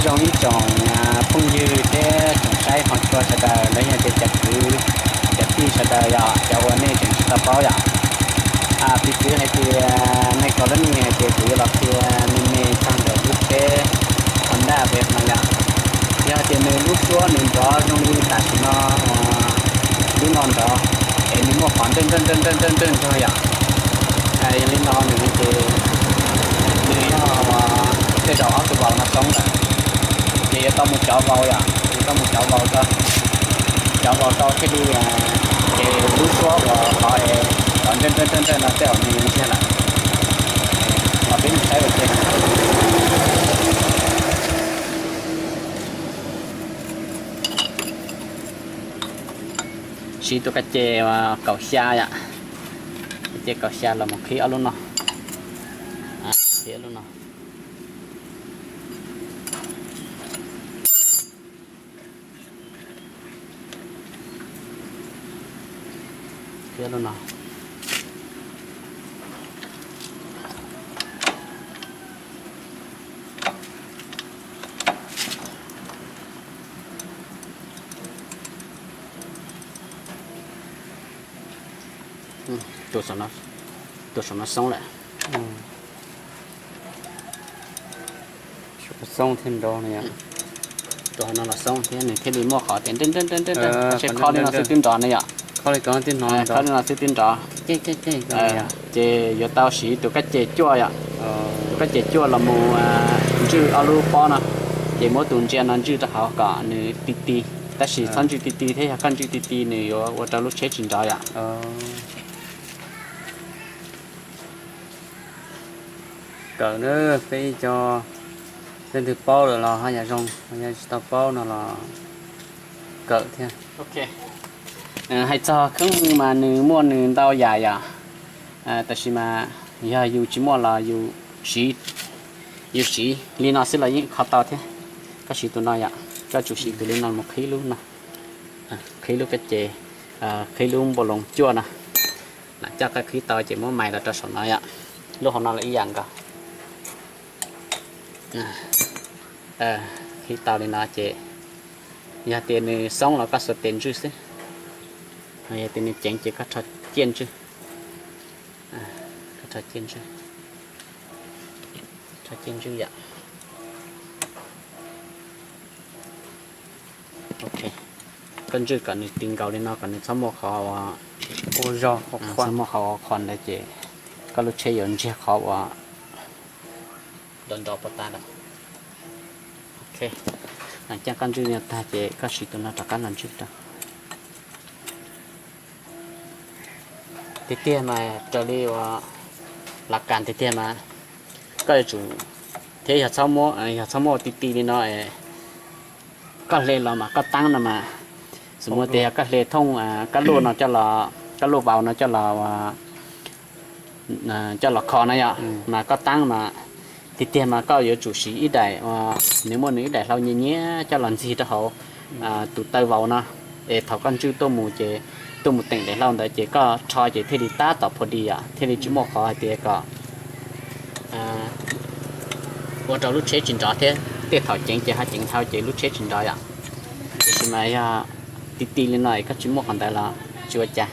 Zoo ib tsoom phooj ywg thiab tsoom saib qhov tshua sawv daws los yog tias cov kwv cov tij sawv daws yom, cov uas nej tseem tsis tau paub yom. Piv txwv hais tias nej kho lub me hais tias kuv yuav los qhia me me txog ntawm lub tsheb Honda Wave no yom. Yog tias nws lub suab nws nrov zoo li tam sim no, lub no nrov, es nws muaj qhov nrwj nrwj nrwj nrwj nrwj nrog yom. Yog li no nws ces nws yog tej zaum ob tug vau no xoob lawm, ces yuav tau mus cov vau yom, yuav tau mus cov vau tso, cov vau tau thiaj li ces lub suab uas qhov es qhov nrwj nrwj nrwj nrwj no tej zaum nws yuav ntsiag lawm. Los peb mus saib ua ke. Siv tus kab ce kaum xya yom, kab ce kaum xya los mus qhib ob lub no, qhib ob lub no. Qhib lub no. Tus saum no xoob lawm. Xoob thiab nrov no yom. Tus no los xoob thiab nws thiaj li muaj qhov tias nrwj nrwj nrwj nrwj, tsheb khob li no xwb twb nrov na yom. Khob li no xwb twb nrov. Ces yuav tau siv tus kab ce cuaj yom. Tus kab ce cuaj los mus ntswj ob lub pob no, ces muab tus ntsia no ntswj rau hauv kom nws ti ti. Tab sis txhob ntswj ti ti thiab, yog koj ntswj ti ti nws yuav ua rau lub tsheb tsis nrov yom. Kawm na, peb ib co leej twg paub lawm los haj yam zoo, yog tsis tau paub no los kawm thiab. Hais txog kheeb mas nws muaj nws ntau yam yom, tab sis mas yog yus tsis muaj los yus siv, yus siv li no xwb los yeej kho tau thiab. Koj siv tus no yom, koj tsum siv tus li no mus qhib lub no, qhib lub kab ce, qhib lub npau loos cuaj no. Lam coj koj qhib tau ces muab mais los rau saum no yom. Lub hauv no los ib yam nkaus. Qhib tau li no ces yog tias nws xoob los koj xuas tes ntswj xwb, yog tias nws ceev ces koj rho ciaj ntswj, koj rho ciaj ntswj, rho ciaj ntswj yom. Ok, koj ntswj kom nws ti nkaus li no kom nws txhob muaj qhov, txhob muaj qhov ua qhov ntawd ces koj lub tsheb yuav ntsiag qhov uas nrov nrov puas tas lawm. Ok, lam coj koj ntswj no tag ces koj siv tus no rov qab los ntswj rau. Tiag tiag mas raws li uas lav kas tiag tiag mas koj yuav tsum, thiab yog txhob muab, yog txhob muab ti ti li no, koj hle los mas koj taab no mas, xws muaj tias yog koj hle thooj kab luaj no coj los, kab luaj vau no coj los, coj los kho na yom, mas koj taab mas tiag tiag mas koj yuav tsum siv ib daim, nws muaj nws ib daim hlau nyias nyias coj los ntxig rau hauv tus taw vau no, es thaum koj ntswj tuaj mus ces tuaj mus teem daim hlau ntawd ces koj rho ces thiaj li tab tom pha di yom, thiaj li tsis muaj qhov hais tias kom ua rau lub tsheb tsis nrov thiab tej thaum ceev ces ho ceev dhau ces lub tsheb tsis nrov yom. Tiam sis mas yog ti ti li no es koj tsis muaj qhov ntawd los tsis ua cas.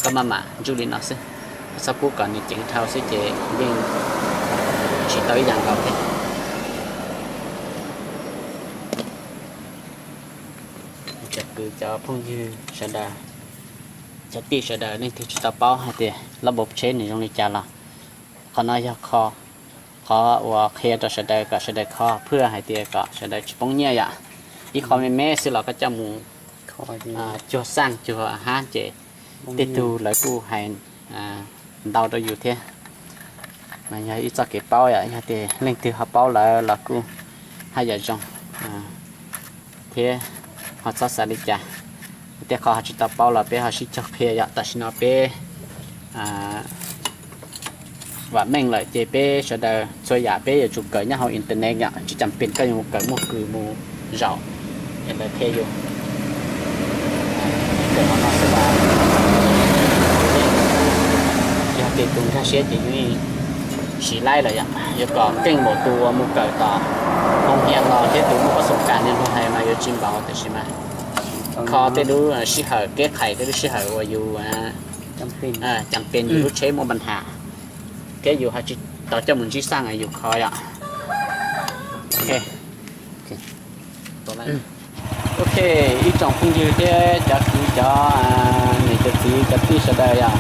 Koj maj mam ntswj li no xwb, txhob pub kom nws ceev dhau xwb ces yeej tsis tau ib yam nkaus thiab. Cov kwv cov phooj ywg sawv daws, cov tij sawv daws leej twg tsis tau paub hais tias lab npau tsheb nws zoo li cas los qhov no yog qhov uas qhia rau sawv daws kom sawv daws kho phwj hais tias kom sawv daws tsis poob nyiaj yom. Ib qho me me xwb los koj coj mus cuag xaj cuag hab ces tej tug lawv kuj hais ntau rau yus thiab. Mas yog ib txoj kev paub yom, yog tias leej twg ho paub lawm los kuj haj yam zoo thiab, ho txhob xav li cas. Tej qhov ho tsis tau paub los peb ho sib cog qhia yom. Tam sim no peb vam meej lawm ces peb sawv daws txhua yam peb yuav tsum kawm nyob hauv internet yom, tsis cas pes koj yuav mus kawm muag kws mus zaum es lawv qhia yus. Kawm qhov no xwb mas yog tias tus nkag siab ces yus yeej tsis laib lawm yom, yuav kom keej npaum tus uas mus kawm tom hoo hias los thiab tus muaj pab xoom kas niag hluas hais mas yuav tsis npaum, tiam sis mas kho tej lub sij hawm, kev qhais tej lub sij hawm uas yus cas pes yus lub tsheb muaj npa nham thiab yus ho tsis tau coj mus ntsib xaj yus kho yom. Ok, ib tsoom phooj ywg thiab cov kwv cov niam cov txiv cov tij sawv daws yom,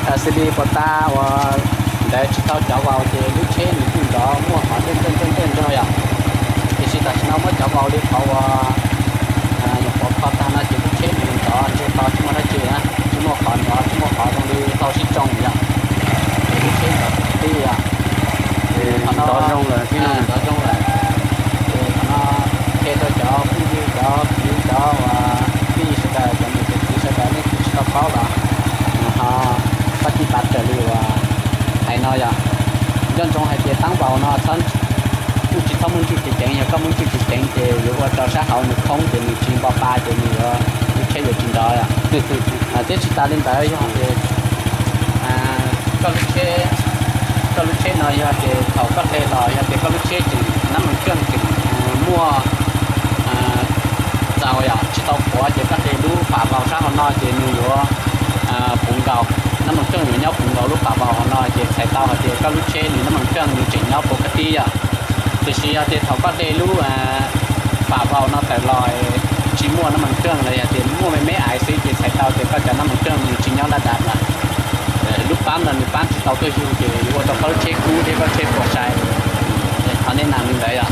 xws li puas tas uas ntawd tsis tau cov vau ces lub tsheb nws kuj nrov muaj qhov nroj nroj nroj nroj yom. Tiam sis tam sim no muab cov vau li qhov uas nyuam qhuav kho tag no ces lub tsheb nws nrov ntseg to tsis muaj dab tsi na, tsis muaj qhov nrov tsis muaj qhov zoo li tau sib tsoo yom. Ces lub tsheb nrov tib yom. Qhov no nrov zoo lawm, nrov zoo lawm. Ces qhov no qhia rau cov phooj ywg cov kwv cov uas tij sawv daws cov niam cov txiv sawv daws leej twg tsis tau paub los ho pab tij pav raws li uas hais no yom. Nco ntsoov hais tias taab vau no kuj tsis txhob muaj ntswj ceev ceev, yog koj muaj ntswj ceev ceev ces yuav ua rau sab hauv nws khoob ces nws tsis npo pa ces nws yuav, lub tsheb yuav tsis nrov yom. Thiab tsis tas li ntawd yog tias koj lub tsheb, koj lub tsheb no yog tias thaum koj hle los yog tias koj lub tsheb tseem nab mas keej tseem muaj txaus yom, tsis tau qhuav ces koj hle lub pam vau sab hauv no ces nws yuav puv nkaus, nab mas keej yuav nyob puv nkaus lub pam vau hauv no ces txhais tau hais tias koj lub tsheb nws nab mas keej nws tseem nyob puv kab tib yom. Tiam sis yog tias thaum koj hle lub pam vau no tawm los tsis muaj nab mas keej los yog tias muaj me me aiv xwb ces txhais tau tias koj cov nab mas keej nws tsis nyob laj dab lawm. Lub pab no nws pab tsis tau tuaj yug ces yuav ua rau koj lub tsheb kub thiab koj tsheb puas sai. Qhov nej nam li ntawd yom.